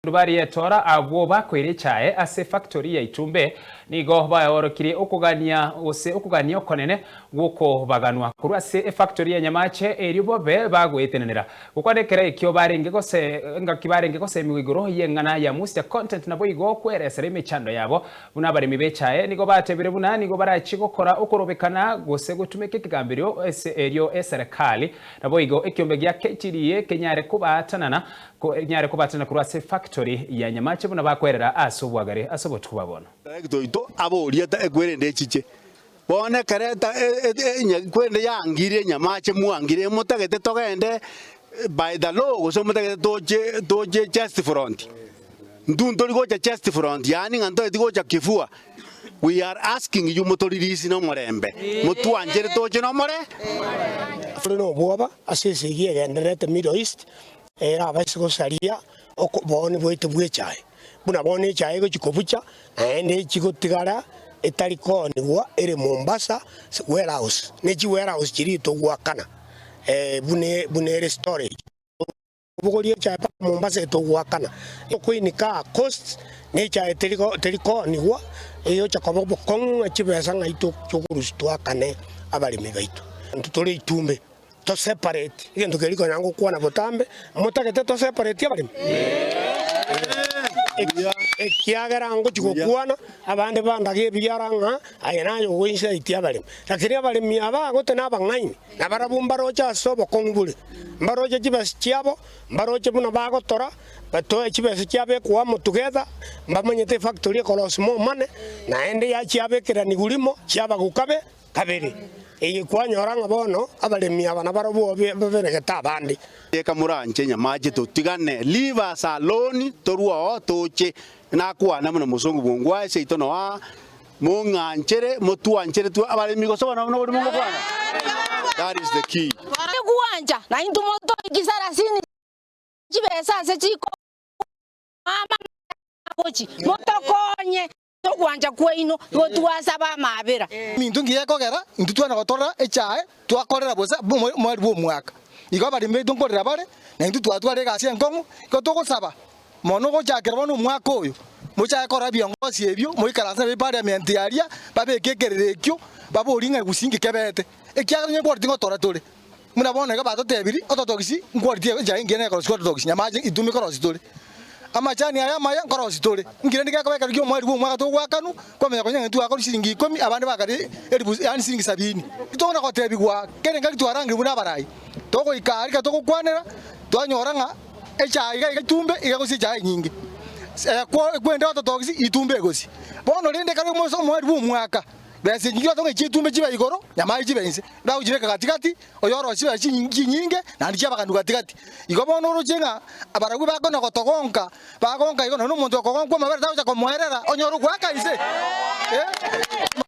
Bariyetora abwo bakoira echae ase efactory ya Itumbe nigo baorokirie okogania gose okogania okonene gw'okobaganwa korwa ase efactory ya Nyamache erio bobe bagoetenenera gokwana ekero ekio barenge gose engaki barenge gosemigwa igoro y'eng'ana ya moisture content naboigo kweresera emechando yabo buna abaremi b'echae nigo batebire buna nigo barachie gokora okorobekana gose gotumeka ekegamberio ase erio eserekali naboigo ekiombe gia KTDA kenyare kobaatanana Nyare kobatana korwa ase efactory ya Nyamache buna bakwerera ase obwagare ase obotuko bwa bono. Director oito aborie ta ekwerende echiche bono ekere ta ekwerende yangirie Nyamache mwangire motagete togende by the law gose motagete toche toche chest front intwe ntori gocha chest front yaani ng'a ntotageti gocha kifua we are asking you motoririsi na omorembe motwanchere toche na omore. Tore nobwoba ase esegi egendererete Middle East Erabaise gosaria obooni bwaito bw'echae, buna bono echae egochia kobucha, naende echia gotigara etari koonigwa ere Mombasa warehouse, ne chiwarehouse chiria togoakana buna buna ere storage. Obogoria echae mpaka Mombasa etogoakana, okoinika cost na echae teri teri koonigwa, egocha koba obokong'u ng'a chibesa ng'ai tokorusia toakane abaremi baito. Intwe tore itumbe. To separate egento keria konya ngokwana botambe, motagete to separate abaremi? Ekiagera ngochia gokwana, abande bandage ebiara ng'a aye naye ogoinsaitia abaremi. Lakini abaremi aba agote nabang'aini, nabarabwo mbaroche ase obokong'u bore, mbaroche chibesa chiabo, mbaroche buna bagotora, batoe chibesa chiabo ekoamo together, mbamanyete efactory ekorosia more money, naende yachiabekeranigwa rimo, chiabagokabe. Kabere, eye kwanyora ng'a bono abaremi aba nabarabwo baberegete abande. Eka moranche nyamache totigane leave us alone torwe oo toche nakwana buna mosongo bwongwae seito no aa mong'anchere motwanchere twe abaremi gose bono nobori mogokwana that is the key. Gwancha, na intwe motoiki sarasini chibesa ase chikoama gochi, motokonye. Ogwancha kwaino igo twasaba amabera. Eminto ngiya ekogera intwe twana gotorora echae twakorera bosa omweri bw'omwaka. Igo abaremi baito nkorera bare, na intwe twatwara egasi enkong'u, igo togosaba mono gochakera bono omwaka oyo, mochake korora ebiongosi ebio, moikaranse nabio eparliament aria, babeke ekerero ekio, baborie ng'a gusii nki kebete, ekiagera onye nkwori tingotora tore. Buna bono iga batotebirie, Orthodox nkworitie enchera engiya nekorosia Orthodox, nyamache intwe mikorosia tore. Amachani aya amaya nkorosia tore. Inki rende gekoba ekero ki'omoerio bw'omwaka togoakanwa, kwamanya konya ng'a intwe twagakorire chiringi ikomi, abande bakare elifu yaani chiringi sabini. Titokona gotebigwa kera engaki twarangire buna abarai, togoika aria ekero togokwanera, twanyora ng'a echae iga iga itumbe iga egosia echae enyinge. Ekwende Orthodox itumbe egosia. Bono rende ekero omoerio bw'omwaka. Besa enyinge batong'e chi'etumbe chibe igoro, nyamaye chibe inse, bagochibeka gati-gati, oyorosie chibesa chinyinge, naende chiabagandu gati-gati. Igo bono oroche ng'a barabwo bakona gotogonka, bagonka igo, nonya omonto okogonkwa amabere tagocha komoerera, onyore ogoaka inse. Eh.